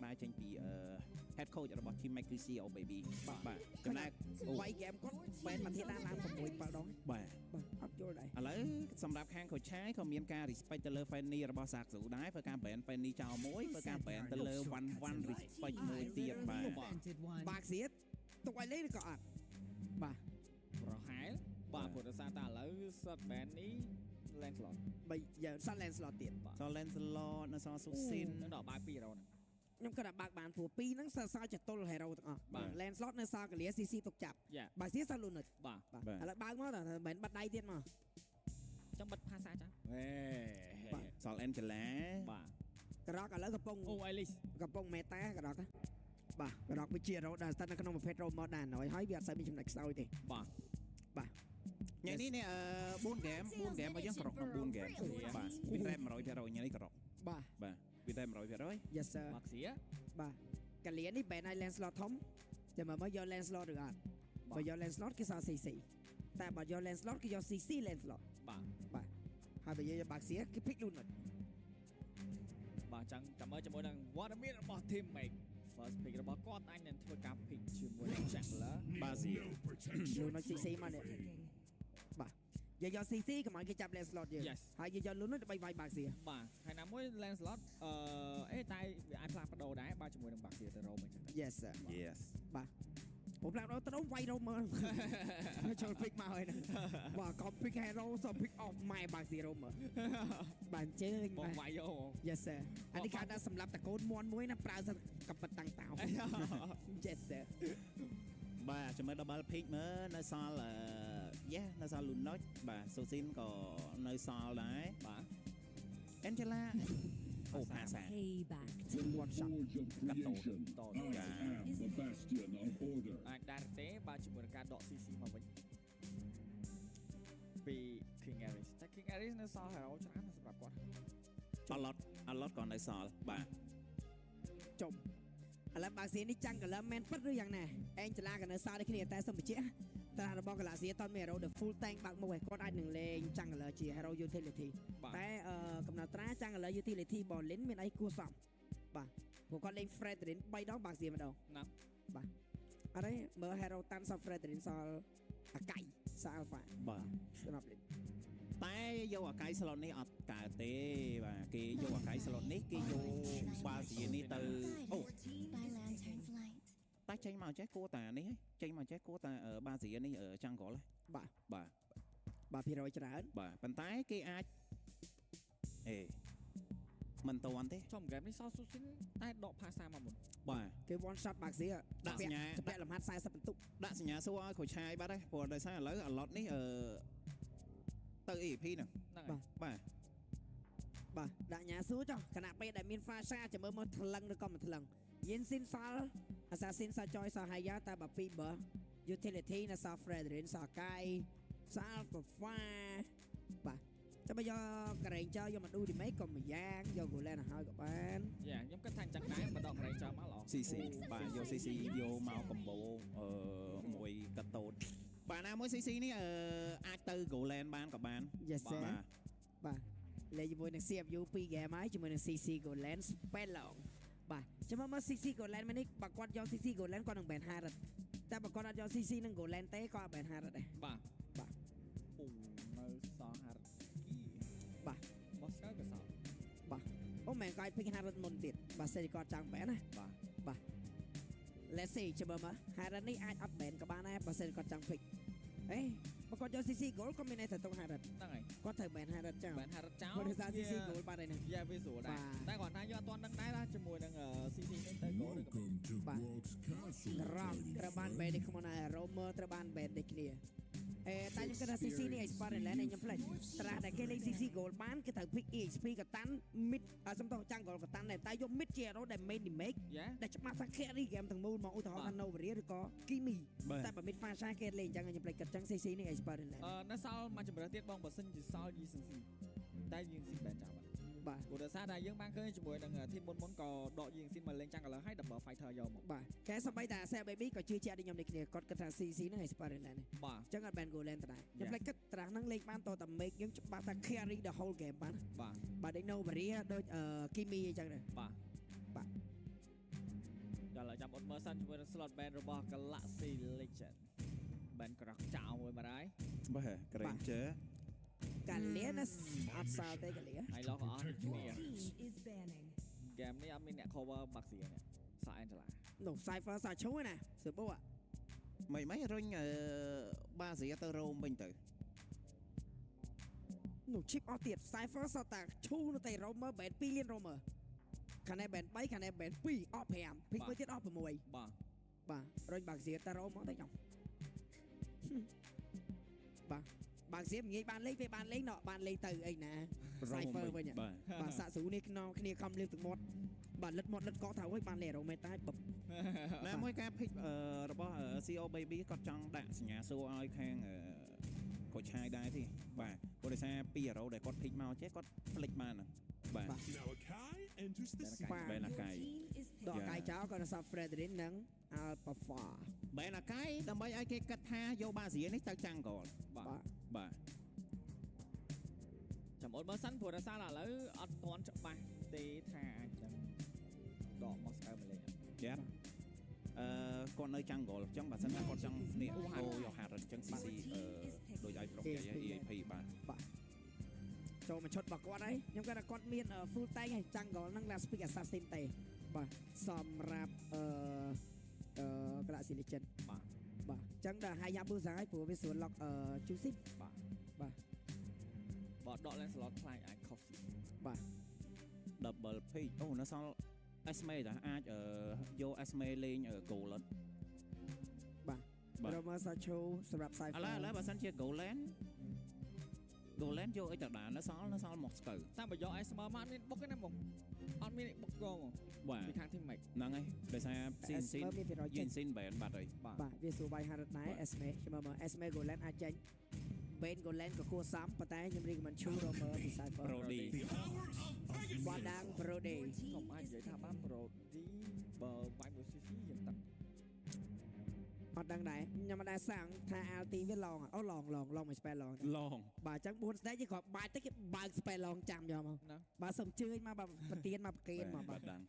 ដែរចេញពីhead coach របស់ team Max គឺ CEO Baby បាទចំណែកអូ វាយហ្គេមគាត់បែនមួយធាតុឡើង6 7ដង បាទ បាទអត់យល់ដែរ ឥឡូវសម្រាប់ខាង coach ឆាយក៏មានការ respect ទៅលើ Fanny របស់សាកស៊ូដែរធ្វើការ ban Fanny ចោលមួយធ្វើការ ban ទៅលើ One One respect មួយទៀតបាទ បាក់សៀតទុកឲ្យលេងឬក៏អត់បាទ ប្រហែលបាទព្រោះដោយសារតែឥឡូវសិត ban នេះ Lancelot បីយើងសល់ Lancelot ទៀត សល់ Lancelot នៅសល់ Susin នឹងដល់បាយ2រ៉ូហ្នឹង ខ្ញុំគិតថាបើកបានព្រោះពីរហ្នឹងសល់ចតុល hero ទាំងអស់ បាទ Lancelot នៅសល់កាលា CC ទុកចាប់ យ៉ា បាក់សៀតសល់ Lunox បាទ បាទឥឡូវបើកមកតើមិនបាត់ដៃទៀតមក ចាំបិទភាសាចាំហេ បាទ សល់ Angela បាទ ក្រកឥឡូវកំពុង អូ Alice កំពុងមេតាក្រកបាទក្រកវាជា hero ដែលស្ថិតនៅក្នុងប្រភេទ roamer ដែរហើយហើយវាអត់សូវមានចំណុចខ្សោយទេ បាទ បាទ ថ្ងៃនេះនេះ4 game 4 game របស់យើងក្រកក្នុង4 game បាទ win rate 100%ថ្ងៃនេះក្រក បាទ បាទ win rate 100% Yes sir បាក់សៀ បាទកាលានេះ ban ឲ្យ Lancelot ធំចាំមើលមកយក Lancelot ឬអត់បើយក Lancelot គេសល់ CC តែបើយក Lancelot គេយក CC Lancelot បាទ បាទហើយបើយកបាក់សៀគេ pick Lunox បាទចឹងចាំមើលជាមួយនឹងវត្តមានរបស់ Team Make first pick របស់គាត់អាចនឹងធ្វើការ pick ជាមួយនឹង Jungler បាស៊ី Lunox CC មកនេះបាទយើងយក CC កុំឲ្យគេចាប់ Lancelot យើង Yes ហើយយើងយក Lunox ដើម្បីវាយបាក់សៀ បាទហើយណាមួយ Lancelot អេតែវាអាចផ្លាស់ប្ដូរដែរបាទជាមួយនឹង Baxia ទៅ roam អញ្ចឹងទៅ Yes sir Yes បាទผมប្រាប់ដល់ទៅវាយ roamer ចូល pick មកហើយណាបាទក៏ pick hero សូម pick off ម៉ែបាក់សៀ roamer បាទអញ្ជើញ បង បាទ វាយយក Yes sir អានេះគេហៅថាសម្រាប់តកូនមន់មួយណាប្រើសិកប៉ិតតាំងតោ Yes sir បាទចាំមើល double pick មើលនៅសល់យ៉ានៅសល់ Lunox បាទ Susin ក៏នៅសល់ដែរ បាទ Angela អូភាសា Payback. One shot. Forge of creation. ត I am the bastion of order. អាចដែរទេបាទជាមួយនឹងការដក CC មកវិញពី King Aris តែ King Aris នៅសល់ hero ច្រើនណាស់សម្រាប់គាត់ អឡុតអឡុតក៏នៅសល់បាទ ចុំឥឡូវបាស៊ីនេះចាំងកលមែនពិតឬយ៉ាងណាអេងចលាក៏នៅសល់ដូចគ្នាតែសូមបញ្ជាក់តារបស់កាឡាស៊ីតមាន hero the full tank បាក់មុខឯគាត់អាចនឹងលេងចាំងកលជា hero utility បាទ តែអឺកំណត់ត្រាចាំងកល utility បលិនមានអីគួរសមបាទព្រោះគាត់លេង Fredrin 3ដងបាក់ស៊ីម្ដង ណា បាទអរេមើល hero តាន់សល់ Fredrin សល់អាកៃសល់ Alpha បាទ សម្រាប់លេង តែយកអាកៃ slot នេះអត់កើតទេបាទគេយកអាកៃ slot នេះគេយកបាល់ស៊ីនេះទៅអូ By lantern's light. តែចេញមកចេះគួរតានេះហីចេញមកចេះគួរតាបាល់ស៊ីនេះចាំងក្រលហ៎ បាទ បាទ បាទភាគរយច្រើន បាទប៉ុន្តែគេអាចអេមិនតាន់ទេ ចំហ្គេមនេះសល់ Susin តែដកភាសាមកមុន បាទ គេ one shot បាក់ស៊ី ដាក់សញ្ញា ជពាក់លំហាត់40បន្ទុក ដាក់សញ្ញាសួរឲ្យក្រូចឆាយបាត់ហើយព្រោះដោយសារឥឡូវអាឡុតនេះអឺទៅ EP ហ្នឹង ហ្នឹងហើយ បាទ បាទដាក់ញ៉ាសួរចុះខណៈពេលដែលមាន Fasha ចាំមើលមកថ្លឹងឬក៏មិនថ្លឹងយិនស៊ីនសល់ Assassin សល់ Joy សល់ Haya តែបើពីបើ Utility នៅសល់ Fredrin សល់ Kai សល់ Fafa បាទចាំបើយក Granger យកមកឌូឌីមេក៏មួយយ៉ាងយក Golan ឲ្យហើយក៏បាន យ៉ាខ្ញុំគិតថាអញ្ចឹងដែរមកដក Ranger មកល្អ CC បាទយក CC យកមកកំបោអឺមួយកតូតបាទណាមួយ CC នេះអឺអាចទៅ Golan បានក៏បាន Yes sir បាទ បាទលេងជាមួយនឹង CFU 2 game ហើយជាមួយនឹង CC Golan Spellong បាទចាំមើលមក CC Golan មកនេះបើគាត់យក CC Golan គាត់នឹង ban Harith តែបើគាត់អត់យក CC នឹង Golan ទេគាត់អត់ ban Harith ដែរ បាទ បាទ អូនៅសល់ Harith គី បាទ មកស្កៅក៏សល់ បាទអូមែនគាត់ឲ្យ pick Harith មុនទៀតបាទសេរីគាត់ចង់ ban ណា បាទ បាទ Let's see ចាំមើលមក Harith នេះអាចអត់ ban ក៏បានដែរបើសិនគាត់ចង់ pick អេបើគាត់យក CC Gold ក៏មានន័យថាទុក Harith ហ្នឹងហើយ គាត់ត្រូវ ban Harith ចោល បាន Harith ចោល គាត់ដោយសារ CC Gold បាត់ហើយហ្នឹង យ៉ាវាស្រួលដែរ បាទ តែគាត់ថាយកអត់ទាន់ដឹងដែរណាជាមួយនឹង CC នេះទៅ goal ឬក៏ Welcome to Ba. Brock's Castle. ក្រម tiny ត្រូវបាន friend. ban នេះក្នុងដែរ Roamer ត្រូវបាន ban ដូចគ្នាអេតែខ្ញុំគិតថា CC នេះ Expert Land នេះខ្ញុំភ្លេចត្រាស់ដែលគេលេង CC Gold បានគេត្រូវ pick EXP កតាន់ mid អ่าសំទោសចាំង Gold កតាន់ដែរតែយក mid ជា hero ដែល main damage យ៉ា ដែលច្បាស់ថា carry game ទាំងមូលមកឧទាហរណ៍ថា Novaria ឬក៏ Kimi បាទ តែបើ mid Fasha គេលេងអញ្ចឹងខ្ញុំភ្លេចគិតអញ្ចឹង CC នេះ Expert Land អឺនៅសល់មួយជម្រើសទៀតបងបើសិនជាសល់ Yi Sun-shin តែ Yi Sun-shin បានចោលបាត់ បាទ ព្រោះដោយសារតែយើងបានឃើញជាមួយនឹង team មុនមុនក៏ដក Yi Sun-shin មកលេងចាំងឥឡូវហើយ double fighter យកមក បាទកែសម្បីតែ Cell Baby ក៏ជឿជាក់ដូចខ្ញុំដូចគ្នាគាត់គិតថា CC ហ្នឹង Expert Land នេះ បាទ អញ្ចឹងអត់ ban Gold Lane ដដែលខ្ញុំភ្លេចគិតត្រាស់ហ្នឹងលេងបានតតែ make យើងច្បាស់ថា carry the whole game បាន បាទ បាទដូច Novaria ដូចអឺ Kimi អញ្ចឹងដែរ បាទ បាទ ចាំអត់មើលសិនជាមួយនឹង slot ban របស់ Galaxy Legend ban ក្រោះចោលមួយបាត់ហើយ បាទ Granger កាលៀណាអត់សល់ទេកាលៀ ហើយឡោះក៏អស់ Protect គ្នា your Team is banning. ហ្គេមនេះអត់មានអ្នក cover បាក់សៀនេះសាអែនចលា នោះ Cypher សាឈូណាសបោ មិនមិនរុញអឺបាស៊ីទៅរ៉ូមវិញទៅ នោះ chip អស់ទៀត Cypher សតតាឈូនៅតែ roamer ban 2លាន roamer ខាងនេះ ban 3ខាងនេះ ban 2អស់5 pick មួយទៀតអស់6 បាទ បាទរុញបាក់សៀតារ៉ូមកទៅខ្ញុំបាទបាក់សៀងាយបានលេងពេលបានលេងណបានលេងទៅអីណា Cypher វិញ បាទ បាទសាក់ស៊ូនេះខ្នងគ្នាខំលេបទឹកមាត់បាទលិតមាត់លិតកថាអុយបានលេងរ៉ូមេតាប ណាមួយការ pick អឺរបស់ CO Baby គាត់ចង់ដាក់សញ្ញាសួរឲ្យខាងអឺកូឆាយដែរទេបាទព្រោះដោយសារពី hero ដែលគាត់ pick មកចេះគាត់ផ្លិចបានហ្នឹងបាទ Now Akai enters the scene. បាទ បែនអា Your កាយ team is ដក picking. កាយចោលក៏នៅសល់ Fredrin និង Alpha បែនអាកាយដើម្បីឲ្យគេគិតថាយកបាស៊ីនេះទៅចាំងកល បាទ បាទ បាទ ចាំអត់មើលសិនព្រោះដោយសារឥឡូវអត់ទាន់ច្បាស់ទេថាអាចនឹងដកមកស្កៅមកលេងអត់ យ៉ាអឺគាត់នៅចាំងកលអញ្ចឹងបើសិនថាគាត់ចង់នេះអូយកហារអញ្ចឹង CC អឺដូចឲ្យប្រុសនិយាយ EAP បាទ ចូលមកឈុតរបស់គាត់ហើយខ្ញុំគាត់ថាគាត់មាន full tank ហើយ jungle ហ្នឹង last pick assassin ទេបាទសម្រាប់អឺអឺ Galaxy Legend បាទ បាទអញ្ចឹងដល់ Hayabusa ហើយព្រោះវាស្រួល lock អឺ Juicy បាទ បាទ បើដកឡើង slot ខ្លាចអាចខុសស៊ី បាទ double pick អូនៅសល់ Esme តាអាចអឺយក Esme លេង goal អត់ បាទ បាទ Romer Sacho សម្រាប់ ឥ Cypher ឡូវឥឡូវបើសិនជា Golan Golan យកអីទៅដាននៅសល់នៅសល់ Moscow តាមបើយក Esmer មកអត់មានបុកទេណាបងអត់មានបុកកង បាទ ពីខាង team ម៉េច ហ្នឹងហើយដោយសារ Sin Sin Esme មានភាគរយចេញ យិន Sin បែនបាត់ហើយ បាទ បាទវាស្រួលបាយហារ៉ាត់ដែរ បាទ Esme ខ្ញុំមើល Esme Golan អាចចេញ Ben Golan ក៏គួរសមប៉ុន្តែខ្ញុំ recommend ឈូ Romer ពី Cypher Brody The hour of បា Pegasus. ដាង Brody Your team កុំអាច is និយាយថាបាន picking. Pro D បើវាយមួយ CC យើងទឹក អត់ដឹងដែរខ្ញុំមិនដែរសាំងថា LT វាឡងអូឡងឡងឡងមួយ spell ឡង ឡង បាទអញ្ចឹង4 stack គេគ្រាន់បាច់ទៅគេបើក spell ឡងចាំយកមក ណា បាទសូមជើញមកបាទប្រទៀនមកប្រគេនមកបាទ បាត់ដាំង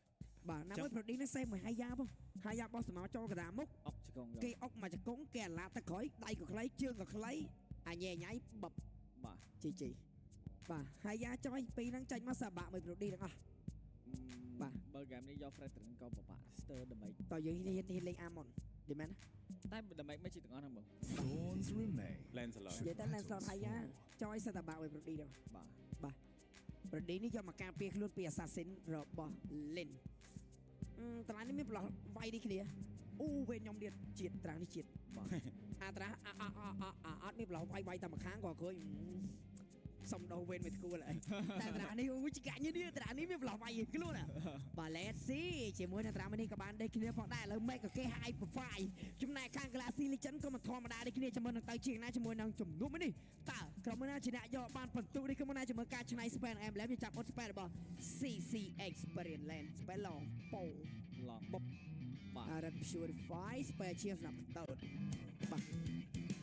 បាទណាមួយ Brody នេះសេមួយហាយ៉ាបងហាយ៉ាបោះសមោចូលកណ្ដាលមុខ អុកជង្គង់យក គេអុកមកចង្គង់គេអាឡាទៅក្រោយដៃក៏ខ្លីជើងក៏ខ្លីអញញ៉ៃញ៉ៃបប បាទ ជីជីបាទហាយ៉ាចុយពីរហ្នឹងចាញ់មកសាបាក់មួយ Brody ទាំងអស់ បាទ បើហ្គេមនេះយក Fredrin ក៏ពិបាក Stir ដើម្បី តើយើងហ៊ានហ៊ានលេងអាមុនយល់មែនណា តែដើម្បីមិនជាទាំងអស់ហ្នឹងបង Thorns remain. Lancelot និយាយទៅ Lancelot ហាយ៉ាចយសិតតែបាក់មួយ Brody ទាំងអស់ បាទ Brody នេះយកមកការពារខ្លួនពី Assassin របស់ Lin អឺត្រានេះមានប្រឡោះវាយនេះគ្នាអូវេនខ្ញុំទៀតជាតិត្រានេះជាតិ បាទ អាត្រាអាអាអាអាអាអត់មានប្រឡោះវាយវាយតែម្ខាងក៏ឃើញសំដោវេនមិនគួរឡើយតែត្រានេះអូចកាញ់នេះត្រានេះមានប្រឡោះវាយខ្លួនបាទ let's see ជាមួយនឹងត្រានេះក៏បានដេកគ្នាផងដែរឥឡូវមេក៏គេ high profile ចំណែកខាង Galaxy Legend ក៏មិនធម្មតាដូចគ្នាជាមួយនឹងទៅជាងណាជាមួយនឹងជំនួបនេះតើក្រុមណាជាអ្នកយកបានបន្ទុកនេះក្រុមណាជាមួយការឆ្នៃ Spell Emblem យើងចាប់អត់ Spell របស់ CC Experience Land Spell ឡងប៉ោ ឡង បុប បាទ Red Purify Spell ជាសម្រាប់តូតបាទ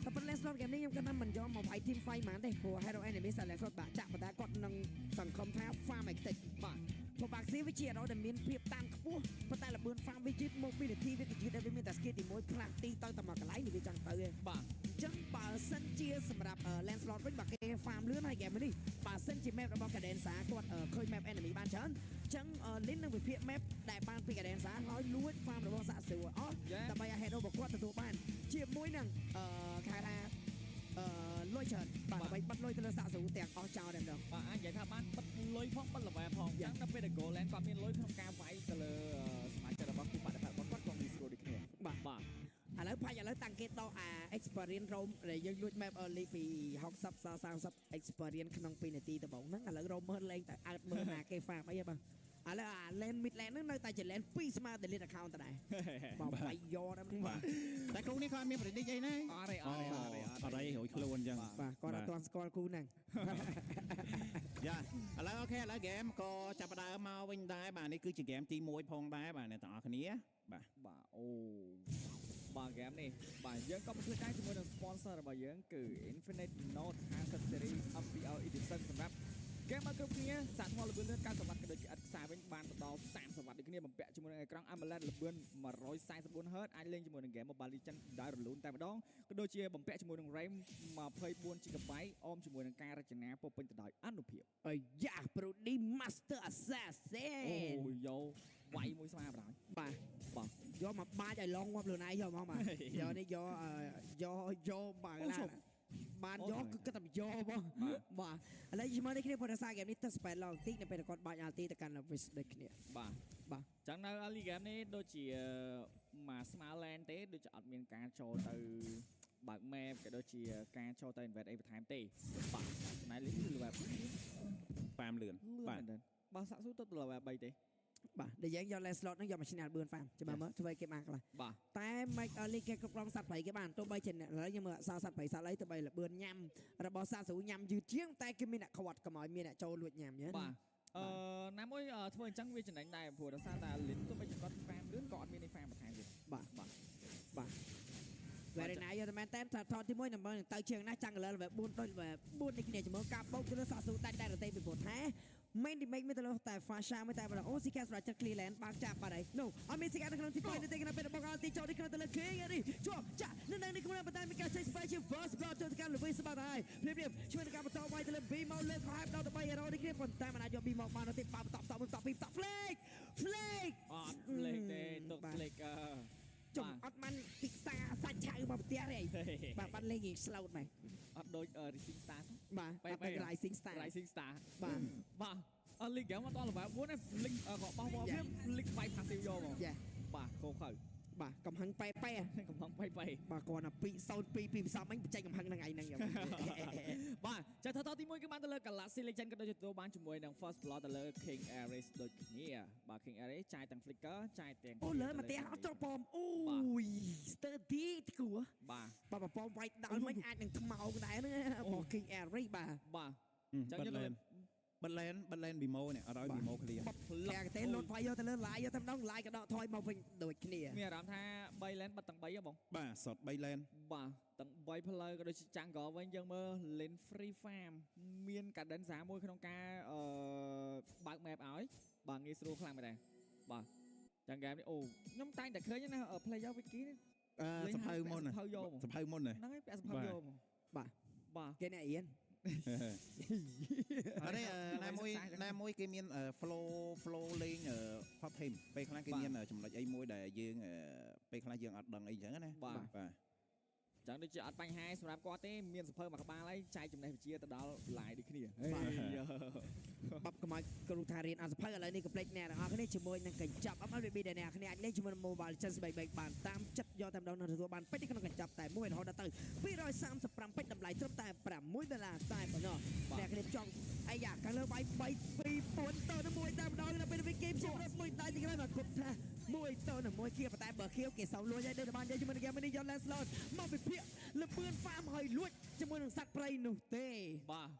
តែប៉ុន្តែ Lancelot game នេះខ្ញុំគិតថាមិនយកមកវាយ team fight ហ្មងទេព្រោះ Hero Enemy សា Lancelot បាក់ចាក់ប៉ុន្តែគាត់នឹងសង្ឃឹមថា farm ឲ្យខ្ទេច បាទ ព្រោះបាក់ស៊ីវាជា hero ដែលមានភាពតានខ្ពស់ប៉ុន្តែល្បឿន farm វាយឺតមកពីនាទីវាក៏យឺតដែរវាមានតែ skill ទី1ផ្លាស់ទីទៅតែមកកន្លែងនេះវាចង់ទៅឯង បាទ អញ្ចឹងបើសិនជាសម្រាប់ Lancelot វិញបើគេ farm លឿនហើយ game នេះបើសិនជា map របស់ Cadenza គាត់ឃើញ map enemy បានច្រើនអញ្ចឹង Lin នឹងវិភាគ map ដែលបានពី Cadenza ហើយលួច farm របស់សាក់សួរអស់ យ៉ា ដើម្បីឲ្យ hero របស់គាត់ទទួលបានជាមួយនឹងអឺគេហៅថាអឺលុយច្រើនបាទដើម្បីបាត់លុយទៅលើសាក់សួរទាំងអស់ចោលតែម្ដង បាទអាចនិយាយថាបានបិទលុយផងបិទ level ផងអញ្ចឹងដល់ពេលដែល goal line គាត់មានលុយក្នុងការវាយទៅលើសមាជិករបស់គូបដិបត្តិរបស់គាត់ក៏ងាយស្រួលដូចគ្នា បាទ បាទ ឥឡូវផាច់ឥឡូវតាំងគេដកអា experience roam ដែលយើងលួច map early ពី60 30 experience ក្នុង2នាទីដំបូងហ្នឹងឥឡូវ roam មើលលេងតែអើតមើលណាគេ farm អីហ៎បាទឥឡូវអា lane mid lane ហ្នឹងនៅតែជា lane 2ស្មើ delete account ដដែលបាទវាយយកដែរ បាទតែគ្រូនេះគាត់អត់មាន predict អីណា អត់ទេអត់ទេអត់ទេ អត់អីរួចខ្លួនអញ្ចឹង បាទគាត់អត់ទាន់ស្គាល់គូហ្នឹង យ៉ាឥឡូវ OK ឥឡូវ game ក៏ចាប់ផ្ដើមមកវិញដែរបាទនេះគឺជា game ទី1ផងដែរបាទអ្នកទាំងអស់គ្នាបាទ បាទអូបាទហ្គេមនេះបាទយើងក៏មិនភ្លេចដែរជាមួយនឹង sponsor របស់យើងគឺ Infinite Note 50 Series MPL Edition សម្រាប់ gamer គ្រប់គ្នាសាកថ្មល្បឿនលឿន90វ៉ាត់ក៏ដូចជាឥតខ្សែវិញបានទៅដល់30វ៉ាត់ដូចគ្នាបំពាក់ជាមួយនឹងអេក្រង់ AMOLED ល្បឿន 144 Hz អាចលេងជាមួយនឹង game Mobile Legends ដោយរលូនតែម្ដងក៏ដូចជាបំពាក់ជាមួយនឹង RAM 24 GB អមជាមួយនឹងការរចនាពោពេញទៅដោយអនុភាព អាយ៉ា Brody Master Assassin អូយយោវាយមួយស្មាបណ្ដោយ បាទ បាទ យកមកបាចឲ្យឡងងាប់ខ្លួនឯងយកមកបាទយកនេះយកអឺយកយកបាទ អូឈប់ បានយកគឺគិតតែយកបងបាទឥឡូវជាមួយនេះគ្នាព្រោះដោយសារហ្គេមនេះទៅ spell ឡងតិចនៅពេលគាត់បាច់ ulti ទៅកាន់ Levis ដូចគ្នា បាទ បាទ ចឹងនៅ early game នេះដូចជាមួយស្មើ lane ទេដូចជាអត់មានការចូលទៅបើក map ក៏ដូចជាការចូលទៅ invade អីបន្ថែមទេបាទចំណែកលី level ប៉ាមលឿន លឿន បាទ មែនទែនបើសាក់ស៊ូទៅ level 3ទេ បាទដែលយើងយក lane slot ហ្នឹងយកមកឈ្នះលឿនហ្វាមចាំមើលធ្វើឲ្យគេបានខ្លះ បាទ តែ make early គេគ្រប់គ្រងសត្វព្រៃគេបានទោះបីជាអ្នកឥឡូវយើងមើលអក្សរសត្វព្រៃសត្វអីទោះបីលបឿនញ៉ាំរបស់សត្វស្រូវញ៉ាំយឺតជាងតែគេមានអ្នកខ្វាត់កុំឲ្យមានអ្នកចូលលួចញ៉ាំយល់ បាទអឺណាមួយធ្វើអញ្ចឹងវាចំណេញដែរព្រោះដោយសារតែលិនទោះបីជាគាត់ farm លឿនក៏អត់មាននៃ farm បន្ថែមទៀត បាទ បាទ បាទ Very nice យកតែមែនតែថាថតទី1ដើម្បីនឹងទៅជាងណាស់ចាំងលើ level 4ដូច level 4នេះគ្នាជាមួយការបោកទៅលើសាក់ស៊ូដាច់ដែររទេពីព្រោះថា main damage មានទៅលើតែ Fasha មួយតែប៉ុណ្ណោះអូ Sika សម្រាប់ចិត្ត clear lane បើកចាប់បាត់ហើយ No អត់មាន Sika នៅក្នុងទី2នេះទេក្នុងពេលរបស់ ulti ចូលនេះក្នុងទៅលើ King នេះជាប់ចាក់នៅនឹងនេះក្នុងប៉ុន្តែមានការចេញ spy ជា first blood ចូលទៅកាន់ Louis បាត់ហើយភ្លាមៗជួយនឹងការបន្តវាយទៅលើ B មកលើខែដល់ទៅ3 hero នេះគ្នាប៉ុន្តែមិនអាចយក B មកបានទេបាបន្តបន្តបន្តពីបន្ត flick flick អត់ flick ទេទុក បាទ flick អឺ ចុំអត់បានពិសាសាច់ឆៅមកផ្ទះទេបាទបាត់លេងរៀង slow មែន អត់ដូច Rising Star បាទ បែប អត់เป็น Rising Star Rising Star បាទ បាទអត់លីហ្គេមអត់ដល់ level 4ទេលីក៏បោះបោះភ្លាមលីវាយ passive យកមក យ៉ា បាទខោខៅ បាទកំហឹងប៉ែប៉ែ កំហឹងបៃបៃ បាទគាត់ណា202ពីផ្សំអញបច្ចេកកំហឹងហ្នឹងឯងហ្នឹងយ៉ាង បាទចាថតទី1គឺបានទៅលើ Galaxy Legend ក៏ដូចជាទទួលបានជាមួយនឹង First Blood ទៅលើ King Ares ដូចគ្នាបាទ King Ares ចាយទាំង Flicker ចាយទាំង អូលើមកផ្ទះអត់ចុះប៉មអូយ sturdy គួរ បាទ បាទប៉មវាយដល់មិញអាចនឹងខ្មោកដែរហ្នឹងរបស់ King Ares បាទ បាទ បិទ lane បិទ lane បិទ lane ប៊ីម៉ូនេះអត់ឲ្យប៊ីម៉ូ clear បផ្លឹក តែទេលុតវាយយកទៅលើឡាយយកតែម្ដងឡាយក៏ដកថយមកវិញដូចគ្នា មានអារម្មណ៍ថា3 lane បាត់ទាំង3ហ៎បង បាទសុត3 lane បាទទាំង3ផ្លូវក៏ដូចជា jungle វិញយើងមើល lane free farm មាន cadenza មួយក្នុងការអឺបើក map ឲ្យបាទងាយស្រួលខ្លាំងមែនដែរបាទចឹងហ្គេមនេះអូខ្ញុំតែងតែឃើញណា player wiki នេះ អឺសភៅមុន សភៅយកមក សភៅមុនណា ហ្នឹងហើយពាក់សភៅយកមក បាទ បាទ គេអ្នករៀន អត់ទេណាមួយណាមួយគេមាន flow លេង top team ពេលខ្លះគេមានចំណុចអីមួយដែលយើងពេលខ្លះយើងអត់ដឹងអីចឹងណា បាទ បាទ ចឹងដូចជាអត់បញ្ហាសម្រាប់គាត់ទេមានសភៅមួយក្បាលហើយចែកចំណេះវិជ្ជាទៅដល់ live ដូចគ្នា បបកុំឲ្យគ្រូថារៀនអត់សភៅឥឡូវនេះកុំភ្លេចអ្នកទាំងអស់គ្នាជាមួយនឹងកញ្ចប់ MLBB ដែលអ្នកគ្នាអាចលេងជាមួយនឹង Mobile Legends 3បានតាមចិត្តយកតែម្ដងនឹងទទួលបានពេជ្រក្នុងកញ្ចប់តែមួយរហូតដល់ទៅ235ពេជ្រតម្លៃត្រឹមតែ6ដុល្លារតែប៉ុណ្ណោះអ្នកគ្នាចង់អាយ៉ាខាងលើវាយ3 2 4ទៅនឹង1តែម្ដងដល់ពេលវិញគេព្យាយាមរត់មួយដៃទីក្រោយមកគប់ថា1ទៅនឹង1គៀប៉ុន្តែបើខៀវគេសោលួចហើយដូចបាននិយាយជាមួយនឹងហ្គេមនេះយក Lancelot មកវិភាគលបឿនហ្វាមហើយលួចជាមួយនឹងសត្វព្រៃនោះទេ បាទ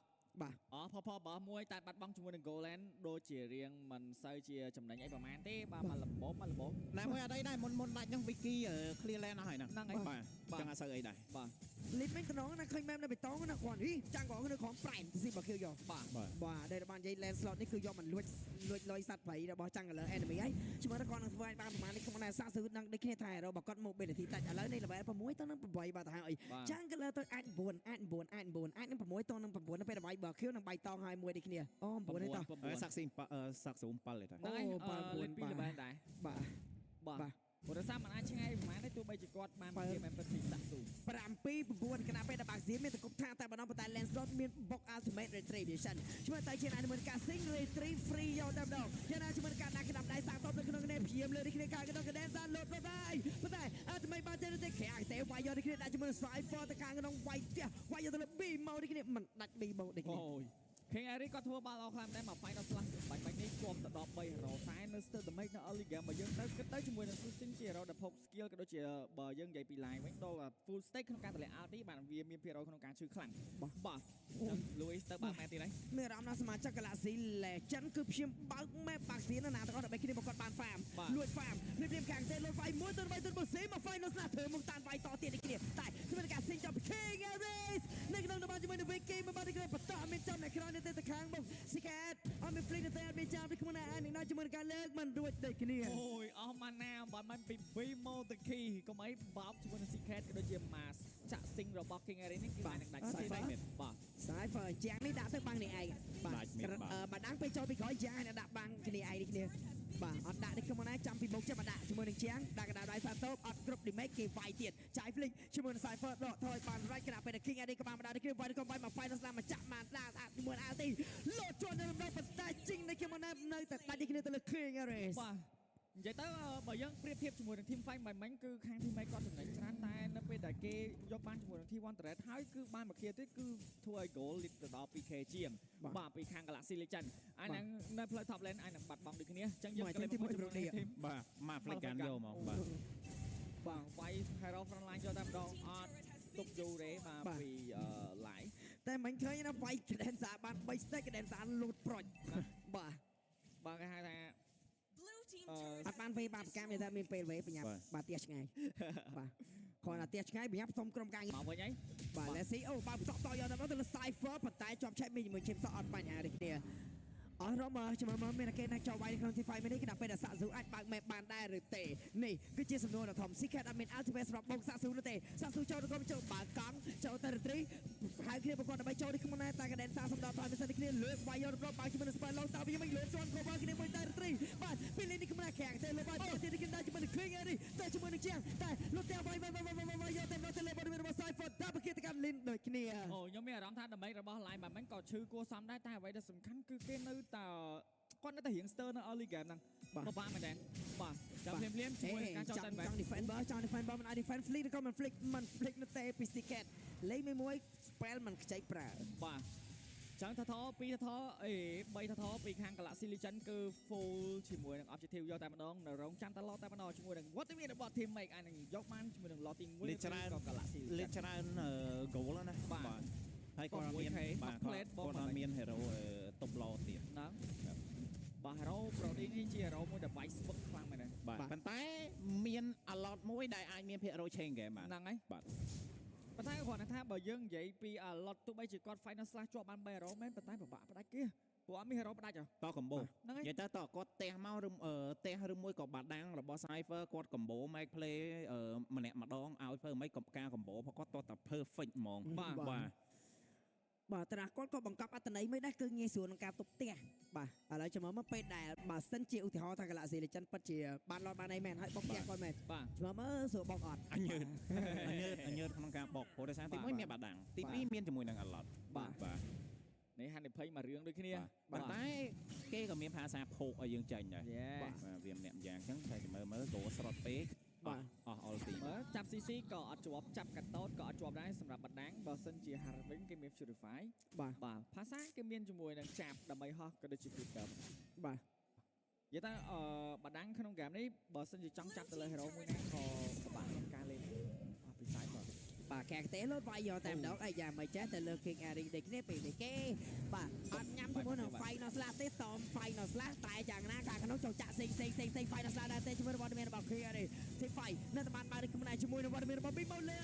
បាទ អផផបើមួយតែបាត់បង់ជាមួយនឹង Golan ដូចជារៀងមិនសូវជាចំណេញអីប្រហែលទេបាទមកល្មមមកល្មម ណាមួយអត់អីដែរមុនមុនដាច់ហ្នឹង wiki clear lane អស់ហើយហ្នឹង ហ្នឹងហើយ បាទចឹងអត់សូវអីដែរ បាទ លីបមិនតំណងណាឃើញមែមនៅបេតងណាគាត់ហីចាំងកងនៅក្រោមប្រែមស៊ីបើខៀវយក បាទ បាទ បាទដែលបាននិយាយ land slot នេះគឺយកមកលួចលួចលុយសត្វព្រៃរបស់ចាំងលើ enemy ហើយជាមួយនឹងគាត់នឹងធ្វើឲ្យបានប្រហែលនេះក្នុងដែរសាកសឺនឹងដូចគ្នាថារបស់គាត់ mobility តិចឥឡូវនេះ level 6ទៅនឹង8បាទទៅហើយចាំងលើទៅអាច9អាច9អាច9អាចនឹង6ទៅនឹង9នៅពេលវាយបើខៀវនឹងបៃតងហើយមួយដូចគ្នាអូ9នេះតោះ អឺសាក់ស៊ីសាក់ស៊ូម7ទេតា ហ្នឹងហើយ អូបាទ លេខ2 បាទ ល្បែងដែរ បាទ បាទ បាទ ព្រោះដោយសារมันអាចឆ្ងាយប្រហែលទេទោះបីជាគាត់បាន បើ ជាមែនពិតពីសាក់ស៊ូ 7 9គណៈពេលដែលបាក់សៀមមានតកុបថាតែម្ដងប៉ុន្តែ Lancelot មានបុក Ultimate Retribution ជាមួយតែជាណាជាមួយនឹងការ Sing Retrieve Free យកតែម្ដងយ៉ាងណាជាមួយនឹងការដាក់ក្តាប់ដៃសាងតបនៅក្នុងនេះព្យាមលើនេះគ្នាការកណ្ដោកណ្ដែនសាលោតរត់ហើយប៉ុន្តែ Ultimate បានទេទេក្រាក់ទេវាយយកនេះគ្នាដាក់ជាមួយនឹង Cypher ទៅខាងក្នុងវាយផ្ទះវាយយកទៅលើ B មកនេះគ្នាមិនដាច់ B មកនេះគ្នា អូយ King Eric គាត់ធ្វើបាល់ល្អខ្លាំងតែមក Final Slash បាញ់បាញ់នេះគំទៅដល់3 hero តែនៅ Stir Damage នៅ early game បើយើងទៅគិតទៅជាមួយនឹង Susin ជា hero ដែល poke skill ក៏ដូចជាបើយើងនិយាយពី line វិញដល់ full stake ក្នុងការតម្លាក់ ulti បានវាមានភាគរយក្នុងការឈឺខ្លាំងបាទចឹង Louis ទៅបើកម៉ែទៀតហើយ មានអារម្មណ៍ថាសមាជិក Galaxy Legend គឺព្យាមបើក map បាក់សៀនណាទាំងអស់ដើម្បីគ្នាមកគាត់បាន farm លួច farm ភ្លាមៗខាងទេលួចវាយមួយទៅ3ទៅ4សេមក final ស្នាធ្វើមុខតានវាយតទៀតនេះគ្នាតែជាមួយនឹងការសេងចាប់ King Ares នៅក្នុងតំបន់ជាមួយនឹង Vicky មកបាននេះគ្នាបន្តមានចំនៅក្រោយ ទៅទៅខាងមុខ Secret អត់មាន flick ទៅអត់មានចាំពីខ្លួនឯងនឹងដល់ជាមួយនឹងការលើកមិនរួចដូចគ្នា។ អូយអស់ម៉ាណាបាត់មិនពី Bimo ទៅ Key កុំអីបោកជាមួយនឹង Secret ក៏ដូចជា Mask ចាក់ស៊ីងរបស់ King Ari នេះគឺបាននឹងដាច់ បាទ សាយបាទ។ Cypher ជាងនេះដាក់ទៅបាំងនេះឯងបាទ ដាច់មានបាទ អឺបើដាំងពេលចូលពីក្រោយយ៉ាងនេះដាក់បាំងគ្នាឯងនេះគ្នាបាទអត់ដាក់នេះខ្ញុំណាចាំពីមុខចេះមកដាក់ជាមួយនឹងជាងដាក់កណ្ដាលដៃសាតូបអត់គ្រប់ damage គេវាយទៀតចាយ flick ជាមួយនឹង Cypher ដកថយបាន right ខណៈពេលដែល King Eddie ក៏បានមកដល់នេះគ្នាវាយក៏វាយមក final slam មកចាក់បានដាក់អាជាមួយនឹង LT លោតជាន់នៅរំដប៉ុន្តែជីងនេះខ្ញុំណានៅតែដាច់នេះគ្នាទៅលើ King Ares។ បាទនិយាយទៅបើយើងប្រៀបធៀបជាមួយនឹង team fight មិនមិញគឺខាង team fight គាត់ចំណេញច្រើនតែនៅពេលដែលគេយកបានជាមួយនឹង T1 Turret ហើយគឺបានមក clear ទៀតគឺធ្វើឲ្យ goal lead ទៅដល់ 2K ជាងបាទពីខាង Galaxy Legend អាហ្នឹងនៅផ្លូវ top lane អាចនឹងបាត់បង់ដូចគ្នាអញ្ចឹងយើងក៏លេងមកជាមួយនឹង team បាទមក flick កាន់យកមកបាទ។ បាទវាយ Hero Frontline យកតែម្ដងអត់ទុកយូរទេបាទពី live តែមិនឃើញណាវាយ Cadenza បាន3 stack Cadenza លូតប្រុចបាទ។ បាទគេហៅថា Blue team អត់បានវេបានប្រកាសមានថាមានពេលវេបញ្ញាបាទផ្ទះឆ្ងាយបាទគ្រាន់តែផ្ទះឆ្ងាយបញ្ញាផ្ទុំក្រុមការងារ មកវិញហើយ។ បាទ Leslie អូបើបន្តតយកទៅទៅលើ Cypher ប៉ុន្តែជាប់ឆែកមានជាមួយ Chip សក់អត់បញ្ហាដូចគ្នាអស់រមចាំមើលមានគេណាចូលវាយនៅក្នុង T5 នេះគណៈពេលដែលសាក់ស៊ូអាចបើក map បានដែរឬទេនេះគឺជាសំណួរដ៏ធំ Secret អត់មាន ultimate សម្រាប់បងសាក់ស៊ូនោះទេសាក់ស៊ូចូលទៅក្រុមចូលបើកកង់ចូលទៅរីហៅគ្នាប្រកបដើម្បីចូលនេះក្នុងដែរតែកដេនសាសំដៅថយមិនសិនគ្នាលើកវាយយករំបើកជាមួយនឹង Spell Long តើវិញលើជន់ cover គ្នាមួយតែរីបាទពេលនេះក្នុងខាងទេលើបាយទៀតនេះគេដែរជាមួយនឹង King នេះតែជាមួយនឹងជាងតែលុតតែវាយវាយវាយវាយយកតែទៅលើបរិវេណរបស់ Cypher តែគេទៅកាន់លីនដូចគ្នា។ អូខ្ញុំមានអារម្មណ៍ថាដើម្បីរបស់ line បែបហ្នឹងក៏ឈឺគួរសមដែរតែអ្វីដែលសំខាន់គឺគេនៅតែគាត់នៅតែរៀងស្ទើរនៅ early game ហ្នឹងពិបាកមែនតើបាទចាំភ្លាមភ្លាមជាមួយនឹងការចោលតែ ចង់ defend បើចង់ defend បើមិនអាច defend flick ឬក៏មិន flick មិន flick នោះទេពី Secret លេខមួយមួយ spell មិនខ្ចីប្រើ។ បាទចឹងថថ2ថថអេ3ថថពីខាង Galaxy Legend គឺ full ជាមួយនឹង objective យកតែម្ដងនៅរងចាំតឡតែម្ដងជាមួយនឹងវត្តមានរបស់ team make អាចនឹងយកបានជាមួយនឹង lot ទី1 លេខច្រើន ក៏ Galaxy លេខ Legend ច្រើន goal ណា បាទ ហើយគាត់អត់មាន 6K បាទ plate បង គាត់អត់មាន hero តុបឡទៀត ហ្នឹងបាទ Hero Brody នេះជា Hero មួយដែលវាយស្ពឹកខ្លាំងមែនទេ បាទប៉ុន្តែមាន a lot មួយដែលអាចមានភាគរយ change game បាទ។ ហ្នឹងហើយ បាទ។ ប៉ុន្តែគ្រាន់តែថាបើយើងនិយាយពី a lot ទោះបីជាគាត់ final slash ជាប់បាន3 hero មែនប៉ុន្តែពិបាកផ្ដាច់គេព្រោះអត់មាន hero ផ្ដាច់ហ៎ ត combo ហ្នឹងហើយ និយាយទៅតគាត់ផ្ទះមកឬផ្ទះឬមួយក៏បាដាំងរបស់ Cypher គាត់ combo make play ម្នាក់ម្ដងឲ្យធ្វើមិនក៏ការ combo ព្រោះគាត់តតែ perfect ហ្មង។ បាទ បាទ។ បាទត្រាស់គាត់ក៏បង្កប់អត្តន័យមួយដែរគឺងាយស្រួលក្នុងការទប់ផ្ទះបាទឥឡូវចាំមើលមកពេលដែលបើសិនជាឧទាហរណ៍ថា Galaxy Legend ពិតជាបានឡតបានអីមែនហើយបុកផ្ទះគាត់មែន បាទ ចាំមើលស្រួលបុកអត់? អញើតអញើតអញើតក្នុងការបកព្រោះដោយសារទី1មានបាដាំងទី2មានជាមួយនឹង a lot បាទ បាទ។ នេះហានិភ័យមួយរឿងដូចគ្នា ប៉ុន្តែគេក៏មានភាសាភោកឲ្យយើងចាញ់ដែរ យេ បាទវាម្នាក់ម្យ៉ាងអញ្ចឹងតែមើលមើលគោស្រត់ពេក បាទ អស់ ulti មើលចាប់ CC ក៏អត់ជាប់ចាប់កាតូតក៏អត់ជាប់ដែរសម្រាប់បណ្ដាំងបើសិនជា Harvin គេមាន Purify បាទ បាទភាសាគេមានជាមួយនឹងចាប់ដើម្បីហោះក៏ដូចជា Flicker បាទ និយាយទៅបណ្ដាំងក្នុងហ្គេមនេះបើសិនជាចង់ចាប់ទៅលើ hero មួយណាក៏ពិបាកក្នុងការលេងអស់ពីសាយបាទ។ បាទកែកទេលោតវាយយកតែម្ដងអាយ៉ាមិនចេះតែលើ King Ari ដូចគ្នាពេលនេះគេបាទអត់ញ៉ាំជាមួយនឹង Final Slash ទេតម Final Slash តែយ៉ាងណាខាងក្នុងចូលចាក់សេងសេងសេងសេង Final Slash ដែរទេជាមួយនឹងវត្តមានរបស់ King Ari ទី Fight នៅតែបានបើកក្នុងដែរជាមួយនឹងវត្តមានរបស់ Bimo លើ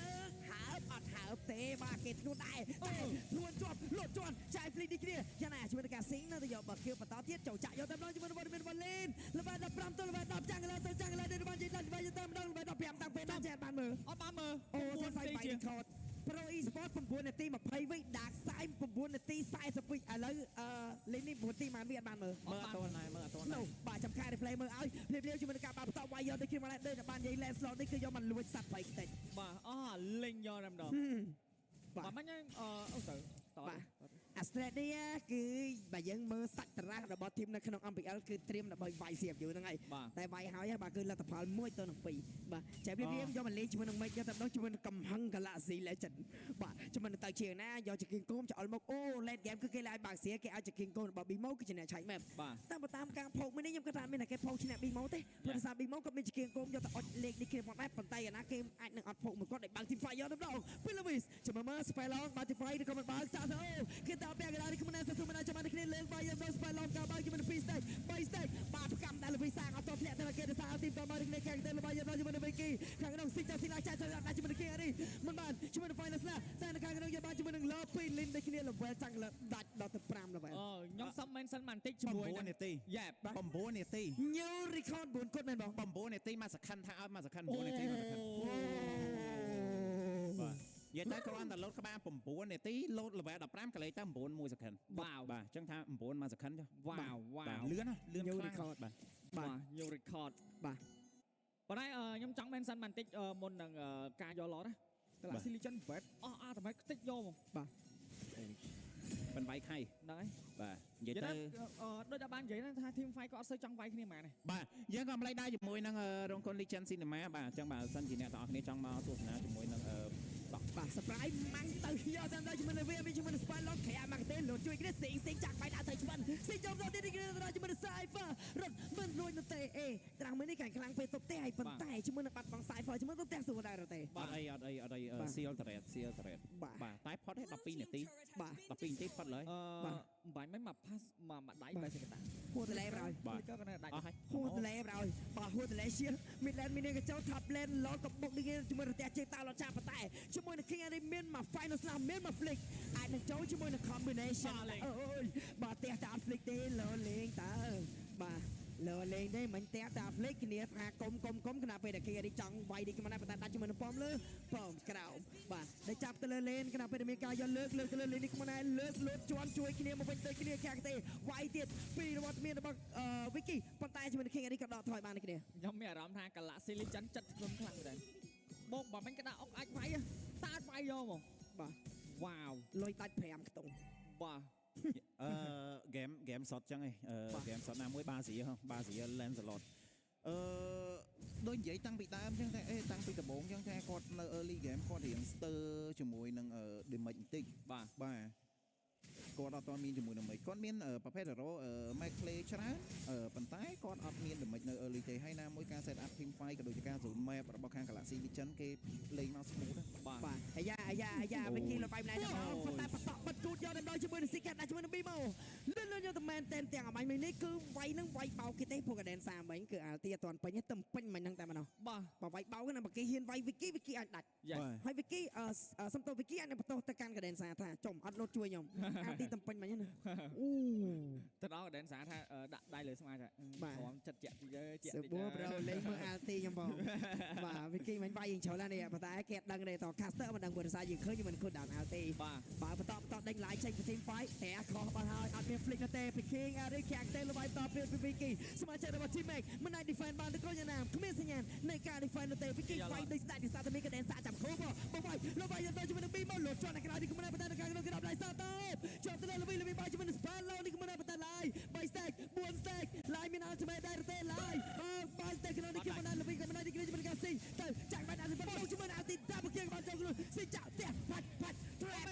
ហើបអត់ហើបទេបាទគេធ្ងន់ដែរតែធ្ងន់ជាប់លោតជាន់ចាយ flick នេះគ្នាយ៉ាងណាជាមួយនឹងការស៊ីងនៅតែយកបើខៀវបន្តទៀតចូលចាក់យកតែម្ដងជាមួយនឹងវត្តមានរបស់ Lin ល្បែ15ទៅល្បែ10ចាំងលើទៅចាំងលើទៅបានជិះដល់បាយតែម្ដងល្បែ15តាំងពេលណាចេះបានមើល អត់បានមើល អូសង្ស័យបាយខត Pro Esport 9នាទី20វិ Dark Side 9នាទី40វិឥឡូវអឺលេងនេះ9នាទីបានវាអត់បានមើល មើលអត់ទាន់ដែរមើលអត់ទាន់ដែរ នោះបាទចាំខែ replay មើលឲ្យភ្លាមៗជាមួយនឹងការបាក់បន្តវាយយកទៅគ្នាមកដែរដូចតែបាននិយាយ landslide នេះគឺយកមកលួចសត្វបៃតិច បាទអស់លេងយកតែម្ដង បាទ បាទមិញអូទៅត បាទ អាស្ត្រេលីគឺបើយើងមើលសាច់ត្រាស់របស់ team នៅក្នុង MPL គឺត្រៀមដើម្បីវាយ CFU ហ្នឹងហើយ បាទ តែវាយហើយបាទគឺលទ្ធផល1ទៅនឹង2បាទចែកព្រាមយកមកលេងជាមួយនឹងមេឃយកតែម្ដងជាមួយនឹងកំហឹង Galaxy Legend បាទជាមួយនឹងទៅជាងណាយកជាគៀងគោមច្អល់មកអូ late game គឺគេឡើងបើកសៀគេឲ្យជាគៀងគោមរបស់ Bimo គឺជាអ្នកឆែក map បាទ តែបើតាមការផោកមួយនេះខ្ញុំគិតថាមានតែគេផោកឈ្នះ Bimo ទេព្រោះដោយសារ Bimo ក៏មានជាគៀងគោមយកទៅអុចលេខនេះគ្នាផងដែរប៉ុន្តែយ៉ាងណាគេអាចនឹងអត់ផោកមួយគាត់ដែលបើក team fight យកតែម្ដងពី Lewis ចាំមើល spell long បើ team fight ឬក៏មិនបើកសាអូគេតពាក់កណ្ដាលនេះខ្លួនណាសសុមិនចាំបានគ្នាលើកបាយយក spell long ការបើកជាមួយនឹង2 stack 3 stack បាទផ្កាំដែល Lewis សាងអត់តធ្លាក់ទៅគេដោយសារទីមតមកនេះខាងទៅបាយយកជាមួយនឹង Vicky ខាងក្នុងស៊ីចាស៊ីឡាចាចាដាក់ជាមួយនឹងគេនេះមិនបានជាមួយនឹង final slash តែនៅខាងក្នុងយកបានជាមួយនឹង Love 2 Lin ដូចគ្នា level ចាំងលើដាច់ដល់ទៅ5 level។ mention បន្តិចជាមួយ 9នាទី យ៉ែ 9នាទី New record 4គត់មែនបង 9នាទីមួយ second ថាឲ្យមួយ second 9នាទីមួយ second បាទនិយាយទៅគ្រាន់តែលោតក្បាល9នាទីលោត level 15កលេទៅ9 1 second វ៉ាវ បាទអញ្ចឹងថា9 1 second ចុះ វ៉ាវវ៉ា បាទ វ លឿនណាលឿន New ខ្លាំង record បាទ បាទ new record បាទ ប៉ុន្តែខ្ញុំចង់ mention បន្តិចមុននឹងការយក lot ណា Galaxy Legend បែតអស់អាតែមិនខ្ទេចយកហ្មង មិនវាយខៃ ហ្នឹងហើយ បាទនិយាយ និយាយ ទៅ ទៅដូចតែបាននិយាយហ្នឹងថា team fight ក៏អត់សូវចង់វាយគ្នាហ្មងដែរ បាទយើងក៏ម្លេចដែរជាមួយនឹងរោងកុន Legend Cinema បាទអញ្ចឹងបាទសិនជាអ្នកទាំងអស់គ្នាចង់មកទស្សនាជាមួយនឹងតោះ បាទ surprise ម៉ាំងទៅយកតាមដល់ជាមួយនឹងវាជាមួយនឹង Spy Lock ក្រាមកទេលោតជួយគ្នាសេងសេងចាក់បាយដាក់ទៅឆ្វិនសេងចូលដល់ទីនេះគ្នាជាមួយនឹង Cypher រត់មិនរួចនោះទេអេត្រាំងមួយនេះកាន់ខ្លាំងពេលទប់ទេហើយប៉ុន្តែជាមួយនឹងបាត់បង់ Cypher ជាមួយទប់ផ្ទះស្រួលដែររត់ទេ អត់អីអត់អីអត់អី បាទ សៀលតរ៉េតសៀលតរ៉េត បាទ បាទតែផុតទេ12នាទី បាទ 12នាទីផុតឡើយ អឺ បាទ បាញ់មិនមក pass មកមកដៃបែរសេកតា ហួតលេប្រយ បាទ ក៏នៅដាច់ អស់ហើយ ហួតលេប្រយបាទហួតលេឈៀមីឡែនមានកញ្ចោ top lane ឡតក៏បុកនេះជាមួយនឹងផ្ទះជើងតាឡតចាប៉ុន្តែជាមួយនឹង King Ari មានមក final slam មានមក flick អាចនឹងចូលជាមួយនឹង combination អូយបាទផ្ទះតា flick ទេលោលេងតើបាទលោលេងទេមិនផ្ទះតា flick គ្នាថាកុំកុំកុំខណៈពេលដែល King Ari ចង់វាយនេះមកណាប៉ុន្តែដាច់ជាមួយនឹងប៉មលើប៉មក្រោមបាទដែលចាប់ទៅលើលេនខណៈពេលដែលមានការយកលើកលើកទៅលើលេននេះមកណាលើកលើកជន់ជួយគ្នាមកវិញទៅគ្នាខាងទេវាយទៀតពីរបស់មានរបស់ Wiki ប៉ុន្តែជាមួយនឹង King Ari ក៏ដកថយបានដូចគ្នា ខ្ញុំមានអារម្មណ៍ថា Galaxy Legend ចិត្តធ្ងន់ខ្លាំងដែរបោកបើមិនក្តារអុកអាចវាយតាអាចវាយយកហ្មង បាទ វ៉ាវ លុយដាច់5ខ្ទង់ បាទ អឺហ្គេមហ្គេមសតចឹងឯងអឺហ្គេមសតណាមួយបាស៊ីហ៎បាស៊ី Lancelot អឺដូចនិយាយតាំងពីដើមចឹងតែអេតាំងពីដំបូងចឹងថាគាត់នៅ early game គាត់រៀងស្ទើរជាមួយនឹង damage បន្តិច បាទ បាទគាត់អត់ទាន់មានជាមួយនឹង damage គាត់មានប្រភេទ hero make play ច្រើនប៉ុន្តែគាត់អត់មាន damage នៅ early ទេហើយណាមួយការ set up team fight ក៏ដូចជាការ zone map របស់ខាង Galaxy Legend គេលេងមក smooth ណា បាទ បាទអាយ៉ាអាយ៉ាអាយ៉ា អូយ វិគីលបាយម្នាក់តែមកប៉ុន្តែបន្តបិទគូតយកដល់ជាមួយនឹងស៊ីកាត់ដាក់ជាមួយនឹងប៊ីម៉ូលឿនលឿនយកតែមែនតែនទាំងអមាញ់មិញនេះគឺវាយនឹងវាយបោកគេទេព្រោះកាដែនសាមិញគឺអាល់ទីអត់ទាន់ពេញទេទំពេញមិញហ្នឹងតែម្ដង បាទ បើវាយបោកណាបើគេហ៊ានវាយវិគីវិគីអាចដាច់ Yes ហើយវិគីអឺសំទោសវិគីអាចនឹងបន្តទៅកាន់កាដែនសាថាចំអត់លោតជួយខ្ញុំអាល់ទីទំពេញមិញហ្នឹងណាអូ ទៅដល់ដែនសារថាដាក់ដៃលើស្មាថា បាទ ព្រមចិត្តជាក់តិចជាក់ ស តិច បួរប្រូលេងមើលអាល់ទីខ្ញុំបងបាទវិគីមិញវាយយើងច្រើនណាស់នេះប៉ុន្តែគេអត់ដឹងទេត caster មិនដឹងព្រោះដោយសារយើងឃើញយើងមិនឃើញ down អាល់ទី បាទ បើបន្តបន្តដេញឡាយចេញពី team fight តែខុសបាត់ហើយអត់មាន flick នោះទេពី King Ari ខាងទេលបាយបន្តពី Vicky សមាជិករបស់ team Max មិនអាច defend បានទៅក៏យ៉ាងណាគ្មានសញ្ញាណនៃការ defend នោះទេ Vicky វាយដូចស្ដាច់ទីសាតែមានកដេនសាចាំគ្រូមកបើវាយលបាយទៅជាមួយនឹង B មកលុតជាន់នៅក្រៅនេះគំណាប៉ុន្តែនៅខាងក្នុងគេដល់ឡាយសាតោជាប់ទៅលើលវីលវីបាយជាមួយនឹង Spell នេះគំណាប៉ុន្តែឡាយ3 stack 4 stack ឡាយមាន ultimate ដែរទេឡាយបើបាយទៅក្នុងនេះគំណាលវីគំណានេះជាមួយនឹងការស៊ីទៅចាក់បាន ultimate ជាមួយនឹង ultimate ដាក់គេបានចូលខ្លួនស៊ីចាក់ផ្ទះផាច់ផាច់ trap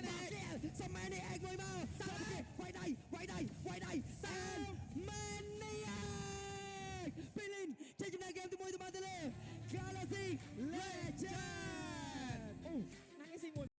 សមមែននេះឯងមួយមកសាប់គេវាយដៃវាយដៃវាយដៃសានមែននេះឯងពីលីនចេញចំណែកហ្គេមទី1ទៅបានទៅលើ Galaxy Legend